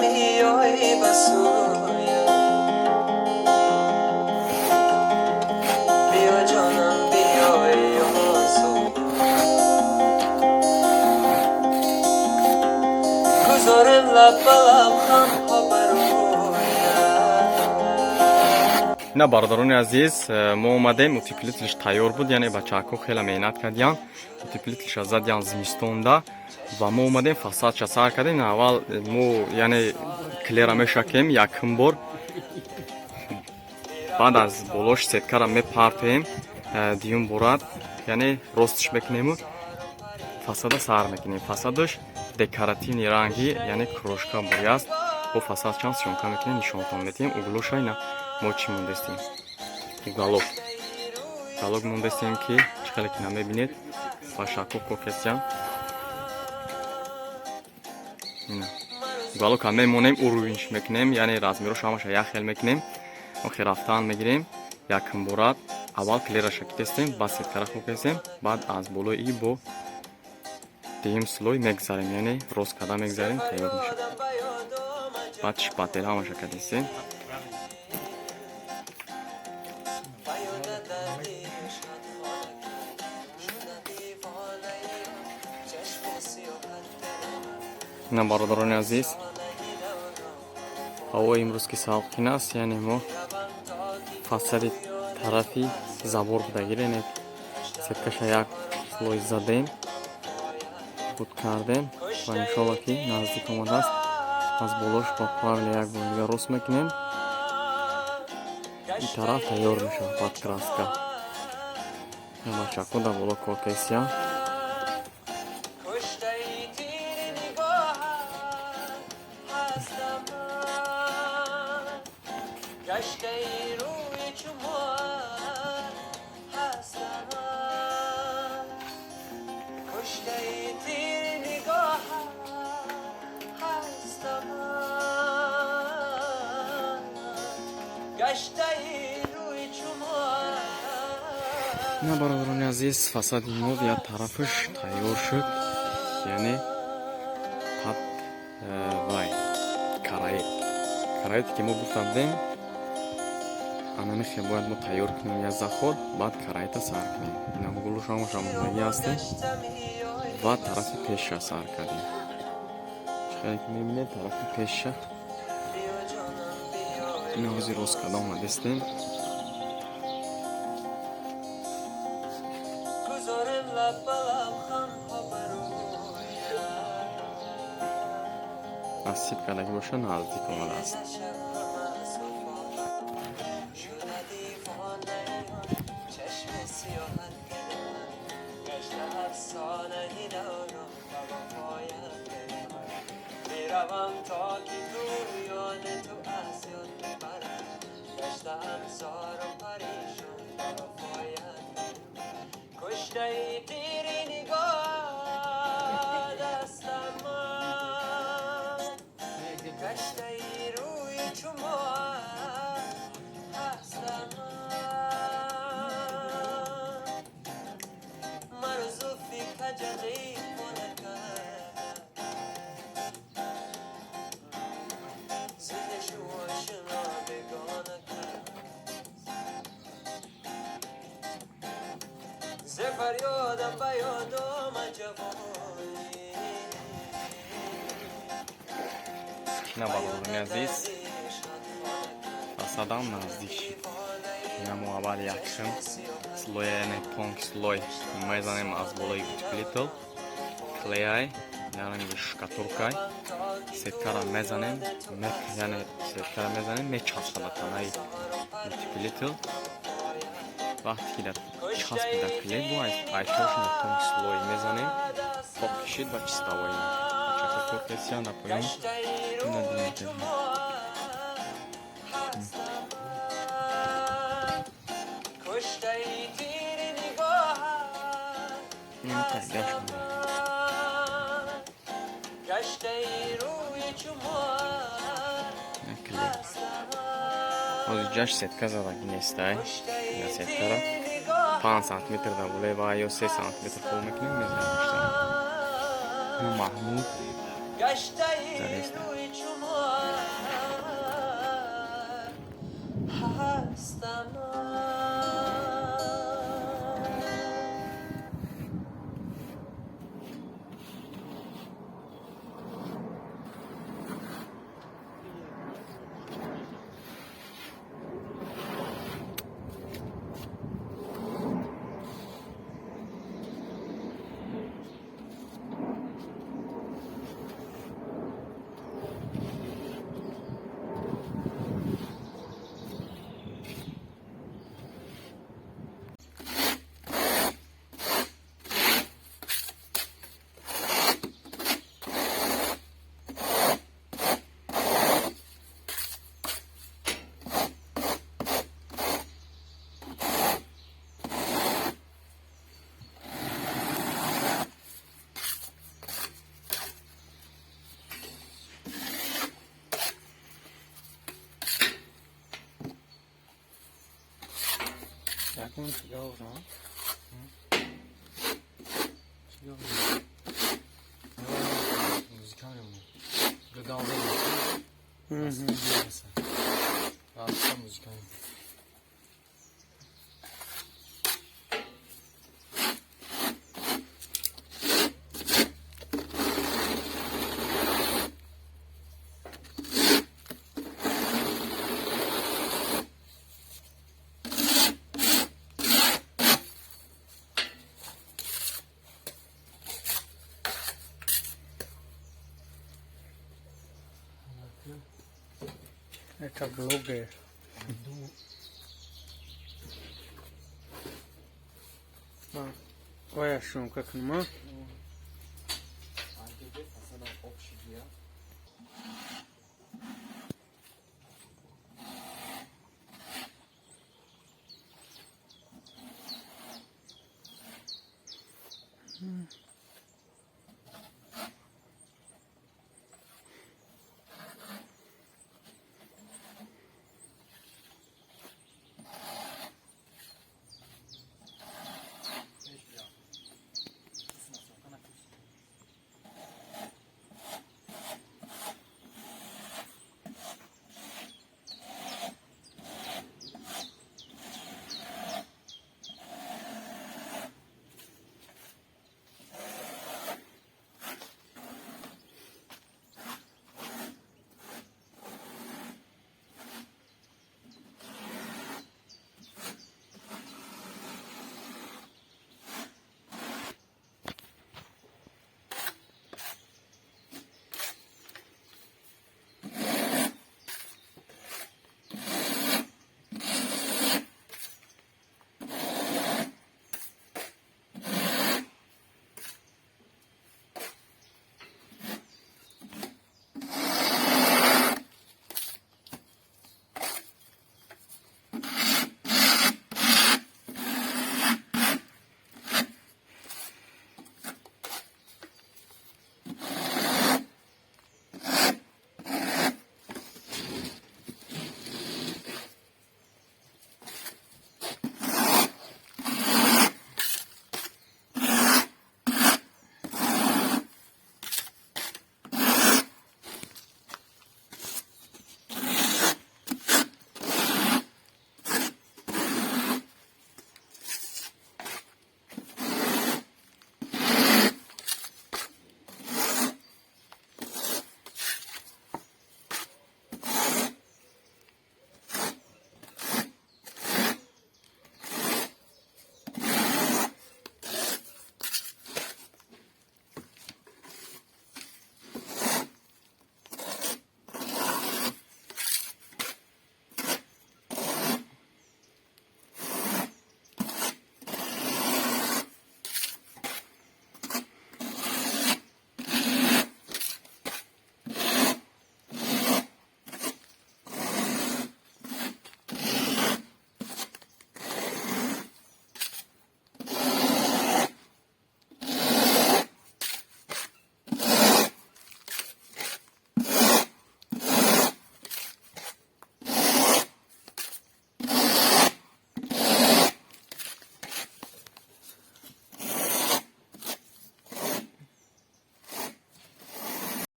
Меоӣ ба сӯям, биё, ҷонам, биёй осӯям. Гузорем лаб ба лаб, ғамҳо бароям. Ина, бародарони азиз, мо омадем, утеплитель ш тайёр буд, яъне бачаҳако хеле меҳнат кардиян, утеплитель ша задиян зимистонда ва мо омадем, фасадша сар кардем. Аввал мо, яъне, клей ра мешакем якум бор, баъд аз болош сеткара мепартоем, дуюм борад, яъне ростш мекунему фасада сар мекунем. Фасадаш декоративный ранги, яъне крошка бури аст. Бо фасад чанд съёмка мекунем, нишонтон медиҳем. Углоша ина мо чӣ мондестем? Уголок, уголок мондестем, ки чӣ хеле ки намебинед, ба шако кокесям. Ина уголока мемонем, уровень ш мекунем, яъне размерош ҳамаша як хел мекунем. Охир рафтан мегирем. Якум борад аввал клей ра шакидестем, баъд сеткара хокестем, баъд аз болои и бо дуюм слой мегзарем, яъне рост карда мегзарем, тайёр мешавад. Баъд шпатель ҳамаша кадистем. Фаёда дарди ишқат хона шуда, девонаи чашми сиёҳат. Ина, бародарони азиз, ҳаво имрӯз ки салқин аст, яъне мо фасади тарафи забор будагир, яъне сеткаша як слой задем, буд кардем ва иншолло ки наздик омадааст. Аз болош бо правило як бор дига рост мекунем, ин тараф тайёр мешавад. Баъд краска. Бачако дар боло кор кесия. Куштаи тири нигоҳат ҳастам ман, гаштаи рӯи чумоат ҳастам ман, куштаи тири нигоҳат ҳастам ман, гаштаи рӯи чумоат. Ина, бародарони азиз, фасади мо як тарафаш тайёр шуд, яъне пад вай караит, караите ки мо гуфта будем, анамихе бояд мо тайёр кунем як заход, баъд караита сар кунем. Ина гулушамоша мондагӣ ҳастем ва тарафи пеша сар кардем. Чӣ хеле ки мебинед, тарафи пеша ина ҳозир рост карда омадестем. Гузорем лаб ба лаб, ғамҳо бароям. Насиб кардагӣ боша, наздик омадааст. Шуда девонаи чашми сиёҳат, гашта афсонаи даврон ба вафоят. Меравам, то ки ту ёди ту аз ёд мебарам, гаштаам зору парешон ба вафоят. Куштаи тири нигоҳ дастам ман, гаштаи рӯи чумоат ҳастам ман, маро зулфи каҷа девона карда, зиндешу ошино бегона кард. Зе фарёдам ба ёд омад ҷавонӣ. Ина, бародарони азиз, фасадам наздик шид. Ина мо аввал якшим слой, яъне тонкий слой мезанем аз болои утеплитель, клей ай, яъне штукатуркай, сеткара мезанем, яъне сеткара мезанем, мечаспада танаи утеплитель. Вақте ки дар часпида клей, бо айшошна тонкий слой мезанем, тоб кишид ва чистовой. Бачако кор кесиян дар поён. Ина динете. Куштаи тири нигоҳат Ин тайгаш. Гаштаи рӯи чумоат. Клей ҳозир ҷаш сетка задаги нестай. Я сеткара 5 сантиметр дар болои ва ё 3 сантиметр хол мекунем, мезанем. Маҳмуд Гаштаи зареста. рӯи чумоат. Ҳастам. Ягон чиговро? Это блогер. Оя шумка кнма.